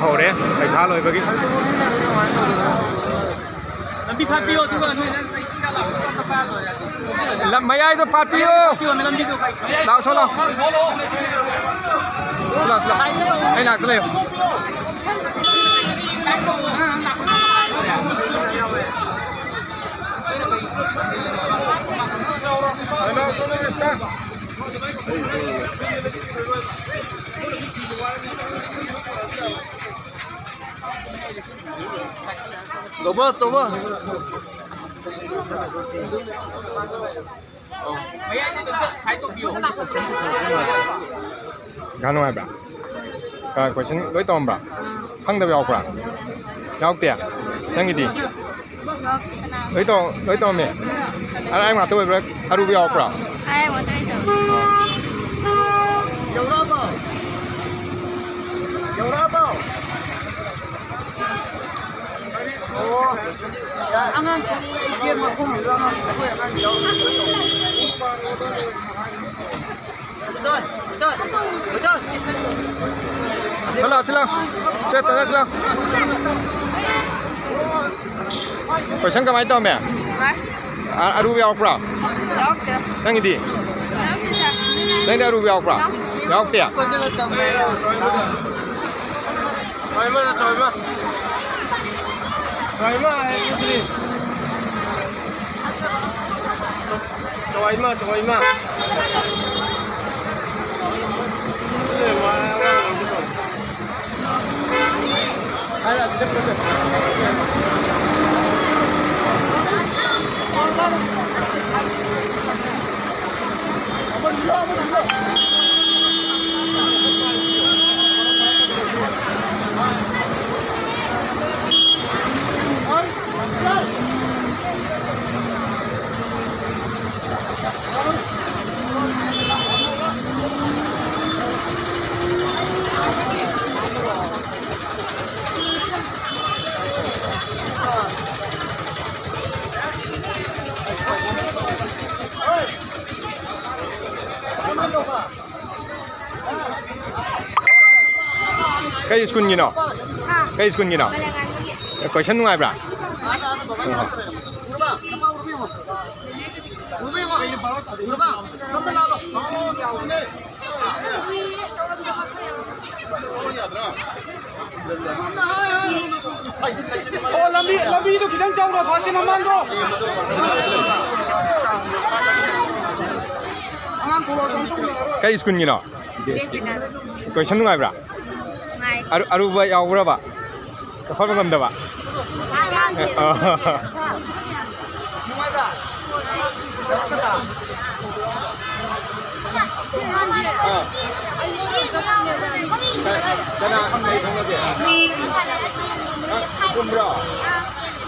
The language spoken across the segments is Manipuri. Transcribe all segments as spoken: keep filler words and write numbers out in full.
ꯍꯧꯔꯦ ꯄꯩꯈꯥ ꯂꯣꯏꯕꯒꯤ꯫ ꯂꯝꯕꯤ ꯐꯥꯠꯄꯤꯌꯣ, ꯑꯗꯨꯒ ꯅꯣꯏꯅ ꯂꯩ ꯀꯩꯀꯥ ꯂꯥꯛꯄꯗꯣ ꯑꯝꯇ ꯄꯥꯏꯔ ꯂꯣꯏꯔꯦ ꯑꯗꯨ꯫ ꯂꯝ ꯃꯌꯥꯏꯗꯣ ꯐꯥꯠꯄꯤꯌꯣ꯫ ꯐꯥꯠꯄꯤꯌꯣ, ꯂꯝꯕꯤꯗꯣ꯫ ꯂꯥꯛꯑꯣ, ꯁꯣ ꯂꯥꯛꯑꯣ꯫ ꯁꯣ ꯂꯥꯛꯑꯣ, ꯁꯣ ꯂꯥꯛꯑꯣ꯫ ꯑꯩ ꯅꯥꯛꯇ ꯂꯩꯌꯣ꯫ ꯂꯧꯕ ꯑꯆꯧꯕ꯫ ꯉꯥ ꯅꯨꯡꯉꯥꯏꯕ꯭ꯔꯥ? ꯀ-, question ꯂꯣꯏ ꯇꯧꯔꯝꯕ꯭ꯔꯥ? ꯈꯪꯗꯕ ꯌꯥꯎꯔꯛꯄ꯭ꯔꯥ? ꯌꯥꯎꯔꯛꯇꯦ? ꯅꯪꯒꯤꯗꯤ? ꯂꯣꯏ ꯇꯧ-, ꯂꯣꯏ ꯇꯧꯔꯝꯃꯦ? ꯑꯔꯥꯏꯕ ꯉꯥꯛꯇ ꯑꯣꯏꯕ꯭ꯔꯥ? ꯑꯔꯨꯕ ꯌꯥꯎꯔꯛꯄ꯭ꯔꯥ? ꯑꯔꯥꯏꯕ ꯉꯥꯛꯇ ꯑꯣꯏ ꯇꯧꯔꯝꯃꯦ꯫ ꯌꯧꯔꯛꯑꯕꯣ? ꯌꯧꯔꯛꯑꯕꯣ? ꯑꯣ꯫ ꯑꯉꯥꯡ ꯏꯆꯦ ꯃꯈꯣꯡꯗꯨꯗ ꯑꯉꯥꯡ, ꯑꯩꯈꯣꯏ ꯑꯉꯥꯡ ꯌꯥꯎꯔꯤ꯫ ꯁꯤꯂꯥ, ꯁꯤꯂꯥ꯫ ꯁꯦ, ꯇꯅ ꯁꯤꯂꯥ꯫ Question ꯀꯃꯥꯏꯅ ꯇꯧꯔꯝꯃꯦ? ꯅꯨꯡꯉꯥꯏ꯫ ꯑ-, ꯑꯔꯨꯕ ꯌꯥꯎꯔꯛꯄ꯭ꯔꯥ? ꯌꯥꯎꯔꯛꯇꯦ꯫ ꯅꯪꯒꯤꯗꯤ? ꯌꯥꯎꯔꯛꯇꯦ, ꯁꯥꯔ꯫ ꯅꯪꯗꯤ ꯑꯔꯨꯕ ꯌꯥꯎꯔꯛꯄ꯭ꯔꯥ? ꯌꯥꯎꯔꯛꯇꯦ꯫ ꯌꯥꯎꯔꯛꯇꯦ? ꯆꯥꯎꯏꯃ, ꯆꯥꯎꯏꯃ꯫ ꯆꯥꯎꯏꯃ ꯍꯥꯏ ꯎꯗ꯭ꯔꯤ꯫ ꯆꯥꯎꯏꯃ, ꯆꯥꯎꯏꯃ꯫ ꯀꯩ ꯁ꯭ꯀꯨꯜꯒꯤꯅꯣ? ꯍꯥ? ꯀꯩ ꯁ꯭ꯀꯨꯜꯒꯤꯅꯣ? ꯃꯂꯦꯉꯥꯟꯕꯒꯤ꯫ Question ꯅꯨꯡꯉꯥꯏꯕ꯭ꯔꯥ? ꯑꯣ꯫ ꯑꯣ, ꯂꯝꯕꯤ, ꯂꯝꯕꯤꯗꯣ ꯈꯤꯇꯪ ꯆꯥꯎꯅ ꯐꯥꯁꯤ ꯃꯃꯥꯡꯗꯣ꯫ ꯑꯉꯥꯡ ꯊꯣꯛꯂꯛꯑꯣ꯫ ꯀꯩ ꯁ꯭ꯀꯨꯜꯒꯤꯅꯣ? ꯕꯦꯁꯤꯀꯥ꯫ Question ꯅꯨꯡꯉꯥꯏꯕ꯭ꯔꯥ? ꯅꯨꯡꯉꯥꯏ꯫ ꯑꯔꯨ-, ꯑꯔꯨꯕ ꯌꯥꯎꯕ꯭ꯔꯕ? ꯍꯣꯠꯄ ꯉꯝꯗꯕ? ꯌꯥꯝ ꯌꯥꯝꯗꯦ꯫ ꯑꯣ꯫ ꯑꯥ꯫ ꯀꯅꯥ ꯀꯩ ꯈꯪꯅꯒꯦ? ꯑ, ꯆꯨꯝꯕ꯭ꯔꯣ?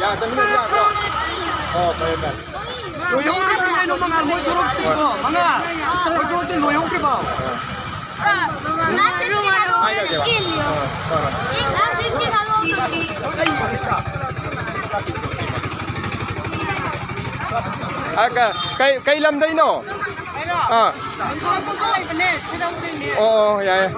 ꯌꯥ, ꯆꯪꯃꯤꯟꯅꯁꯤ ꯂꯥꯛꯄ꯭ꯔꯣ? ꯑꯣ, ꯐꯔꯦ, ꯐꯔꯦ꯫ ꯂꯣꯏꯍꯧꯗ꯭ꯔꯤꯕꯅꯦ ꯀꯩꯅꯣ, ꯃꯉꯥꯜ, ꯃꯣꯏ ꯊꯣꯛꯂꯛꯇ꯭ꯔꯤꯁꯤꯕꯣ, ꯃꯉꯥꯜ꯫ ꯃꯣꯏ ꯊꯣꯛꯂꯛꯇ꯭ꯔꯤ, ꯂꯣꯏꯍꯧꯗ꯭ꯔꯤꯕꯣ꯫ ꯍꯥꯏꯈ꯭ꯔꯒꯦꯕ꯫ ꯑꯥ, ꯍꯣꯏ, ꯍꯣꯏ꯫ ꯑ, ꯀ-, ꯀꯩ, ꯀꯩ ꯂꯝꯗꯩꯅꯣ? ꯑꯥ꯫ ꯑꯣ, ꯑꯣ, ꯌꯥꯏ, ꯌꯥꯏ꯫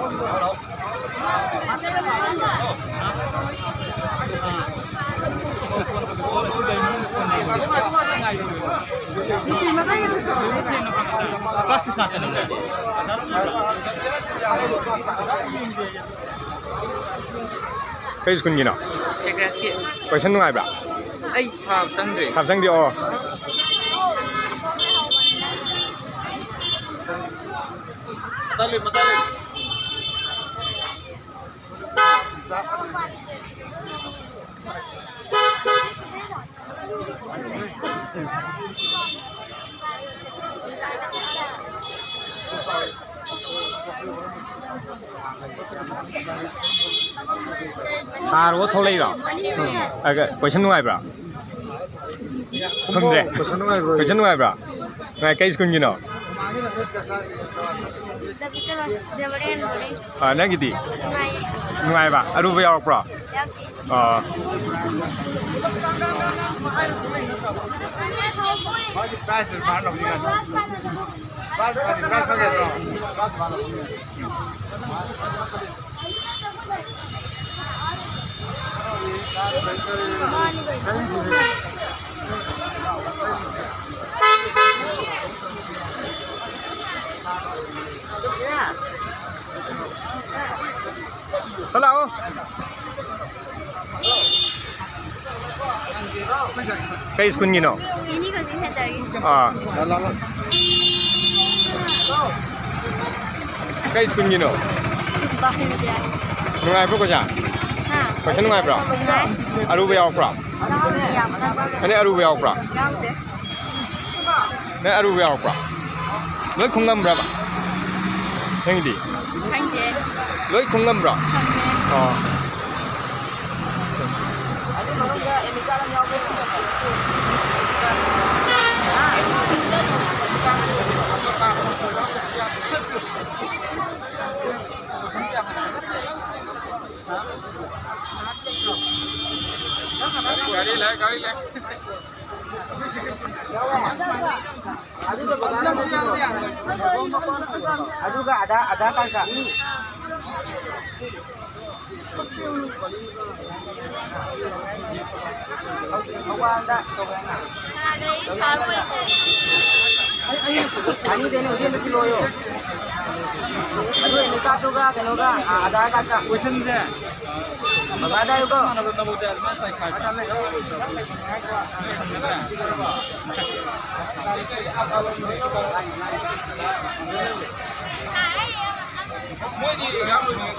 ꯀꯩ ꯁ꯭ꯀꯨꯜꯒꯤꯅꯣ? ꯁꯦꯀ꯭ꯔꯦꯠꯀꯤ꯫ Question ꯅꯨꯡꯉꯥꯏꯕ꯭ꯔꯥ? ꯑꯩ ꯊꯥꯕ ꯆꯪꯗ꯭ꯔꯤ꯫ ꯊꯥꯕ ꯆꯪꯗ꯭ꯔꯤ, ꯑꯣ꯫ ꯃꯇꯥ ꯂꯩ, ꯃꯇꯥ ꯂꯩ꯫ ꯊꯥꯔꯨꯔ ꯊꯣꯛꯂꯛꯏꯔꯣ? ꯑꯗ question ꯅꯨꯡꯉꯥꯏꯕ꯭ꯔꯥ? ꯈꯨꯝꯗ꯭ꯔꯦ꯫ Question ꯅꯨꯡꯉꯥꯏꯕ꯭ꯔꯣ? Question ꯅꯨꯡꯉꯥꯏꯕ꯭ꯔꯥ? ꯅꯨꯡꯉꯥꯏ꯫ ꯀꯩ ꯁ꯭ꯀꯨꯜꯒꯤꯅꯣ? ꯑꯥ, ꯅꯪꯒꯤꯗꯤ? ꯅꯨꯡꯉꯥꯏꯌꯦ꯫ ꯅꯨꯡꯉꯥꯏꯕ? ꯑꯔꯨꯕ ꯌꯥꯎꯔꯛꯄ꯭ꯔꯣ? ꯌꯥꯎꯗꯦ꯫ ꯑꯥ꯫ ꯃꯥꯗꯤ prize ꯃꯥꯅ ꯂꯧꯅꯤꯡꯉꯥꯏ꯫ Prize ꯃꯥꯅꯤ, prize ꯈꯪꯒꯗ꯭ꯔꯣ? Prize ꯃꯥꯅ ꯂꯧꯅꯤꯡꯉꯥꯏ꯫ ꯁꯠ ꯂꯥꯛꯑꯣ꯫ ꯀꯩ ꯁ꯭ꯀꯨꯜꯒꯤꯅꯣ? ꯏꯅꯤ ꯀꯣꯆꯤꯡ ꯁꯦꯟꯇꯔꯒꯤ꯫ ꯑꯥ꯫ ꯀꯩ ꯁ꯭ꯀꯨꯜꯒꯤꯅꯣ? ꯕꯥꯜ ꯕꯤꯗ꯭ꯌꯥ꯫ ꯅꯨꯡꯉꯥꯏꯕ꯭ꯔꯣ ꯀꯣꯏꯁꯟ? ꯍꯥ? ꯀꯣꯏꯁꯟ ꯅꯨꯡꯉꯥꯏꯕ꯭ꯔꯣ? ꯅꯨꯡꯉꯥꯏ꯫ ꯑꯔꯨꯕ ꯌꯥꯎꯔꯛꯄ꯭ꯔꯣ? ꯌꯥꯎꯗꯦ꯫ ꯑꯗꯩ ꯑꯔꯨꯕ ꯌꯥꯎꯔꯛꯄ꯭ꯔꯣ? ꯌꯥꯎꯗꯦ꯫ ꯅꯪ ꯑꯔꯨꯕ ꯌꯥꯎꯔꯛꯄ꯭ꯔꯣ? ꯂꯣꯏ ꯈꯨꯝꯉꯝꯕ꯭ꯔꯕ? ꯅꯪꯒꯤꯗꯤ? ꯈꯪꯗꯦ꯫ ꯂꯣꯏ ꯈꯨꯝꯉꯝꯕ꯭ꯔꯣ? ꯈꯪꯉꯦ꯫ ꯑꯣ꯫ ꯒꯥꯔꯤ ꯂꯥꯛꯑꯦ, ꯒꯥꯔꯤ ꯂꯥꯛꯑꯦ꯫ ꯑꯗꯨꯒ ꯑꯙꯥꯔ, ꯑꯙꯥꯔ ꯀꯥꯔꯗꯀ꯫ ꯊꯧꯕꯥꯜꯗ ꯇꯧꯋꯦ꯫ ꯑꯅꯤꯗꯩꯅ ꯍꯧꯖꯤꯛ ꯑꯝꯇ ꯊꯤꯜꯂꯛꯑꯣꯌꯣ꯫ ꯑꯗꯨ ꯑꯦꯗꯃꯤꯠ ꯀꯥꯔꯗꯇꯨꯒ ꯀꯩꯅꯣꯒ, ꯑꯥ, ꯑꯙꯥꯔ ꯀꯥꯔꯗꯀ꯫ ꯀꯣꯏꯁꯟꯁꯦ ꯕꯕꯥꯗ ꯍꯥꯏꯌꯨꯀꯣ꯫ ꯆꯞ ꯃꯥꯟꯅꯕ ꯅꯕꯣꯗꯤꯌꯥ ꯑꯗꯨꯃꯥꯏꯅ ꯆꯥꯏꯈꯥꯏꯕ꯫ ꯃꯣꯏꯗꯤ ꯑꯦꯛꯖꯥꯝ ꯂꯣꯏꯅ